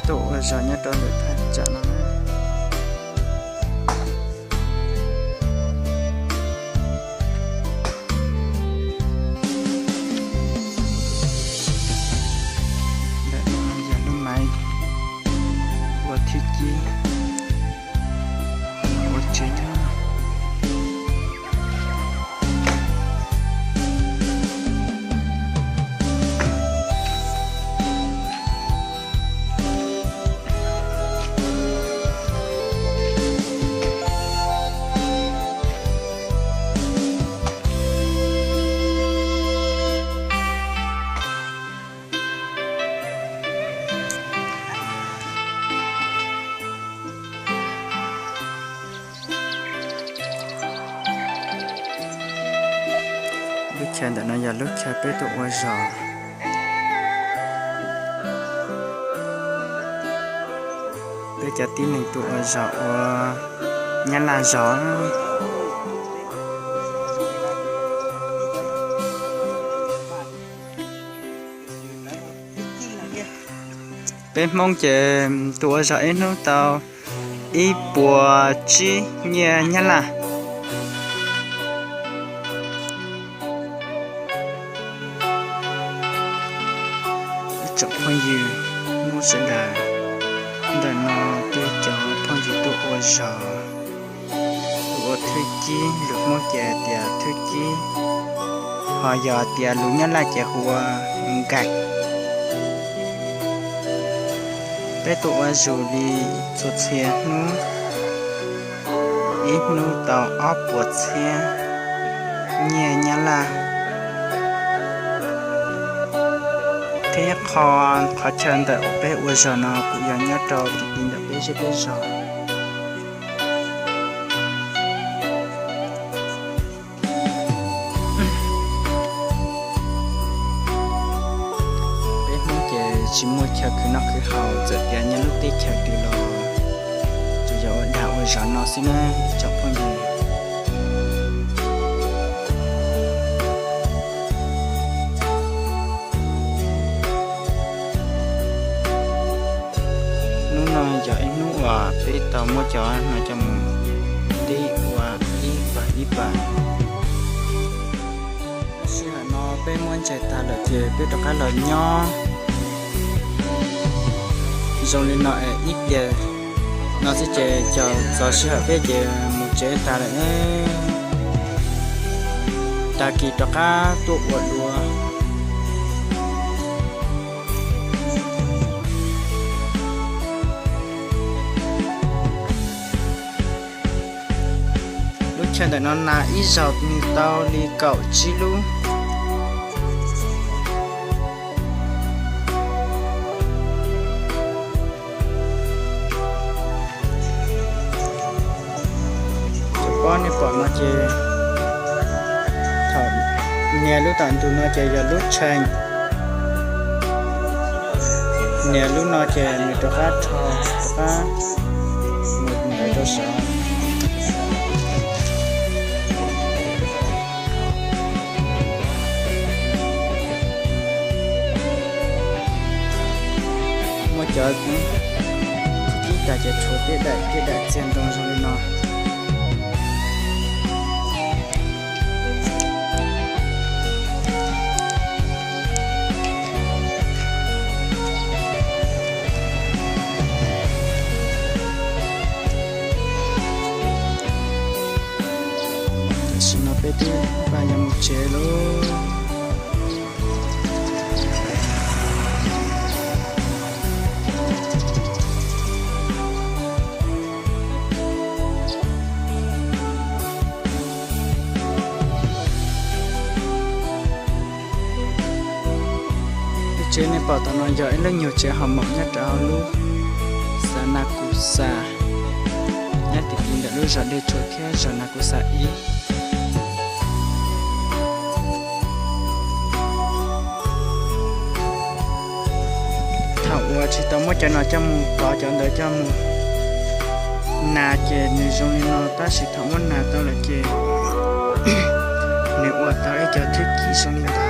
tuaj ua zog nyob rau ntawm thaj tsam no na. Ntawm no yog lub maiv ua thwj cib ua tsev nyob. Lub chaw ntawm no yog lub chaw peb tuaj ua zog. Peb cov tib neeg tuaj ua zog ua nyab laj zog. Peb Hmoob ces tuaj ua zog ib hnub tau ib puas tsib nyiaj nyab laj. Ib tsoom phooj ywg Hmoob sawv daws, ntawm no peb cov phooj ywg tuaj ua zog, tuaj ua thwj cib, lus Hmoob ces tias thwj cib, ho yog tias lus Nyab Laj ces hu ua nkaim. Peb tuaj ua zog li txhua txhia hnub, ib hnub tau ob puas txhiab nyiaj Nyab Laj. Thiab qhov, qhov chaw ntawm uas peb ua zog no kuj yog nyob rau tim ntawm peb zej peb zog. Peb Hmoob ces tsis muaj chaw khwv noj khwv haus, txawm tias nyob lub teb chaws twg los tsuas yog ua dag ua zog no xwb na ib tsoom phooj ywg. Hnub no yog ib hnub uas peb tau muab cov no coj mus tib ua ib pas ib pas. Sij hawm no peb muab ntses tag lawm ces peb rov qab los nyob zoo li no es ib pliag no xwb ces txog sij hawm peb ces mus tsev tag lawm. Tag kis rov qab tuaj ua dua. Lub chaw ntawm no nas ib zaug nws tau li kaum tsib lub. Cov pob nej pom no ces thaum nias lub tom ntug no ces yog lub tshee, nias lub no ces nws rov qab rho, rov qab mus ntawd rau saud. Muaj cov kib tas ces tshuav tej daim, tej daim txiag ntoo zoo li no. Tam sim no peb twb npaj yuav mus tsev lauj. Lub tsev nej pom tom no yog ib lub nyuag tsev hoo maum nyob rau hauv lub xav Nas Kus Xas, nyob tim tim ntawm lub zos Dej Tshuam thiab zos Nas Kus Xas ib. Thaum uas tsis tau muab cov no coj mus tov, cov ntawd coj mus nas ces nws zoo li no, tab sis thaum muab nas tau lawm ces nws ua tau ib co thwj cib zoo li ntawd.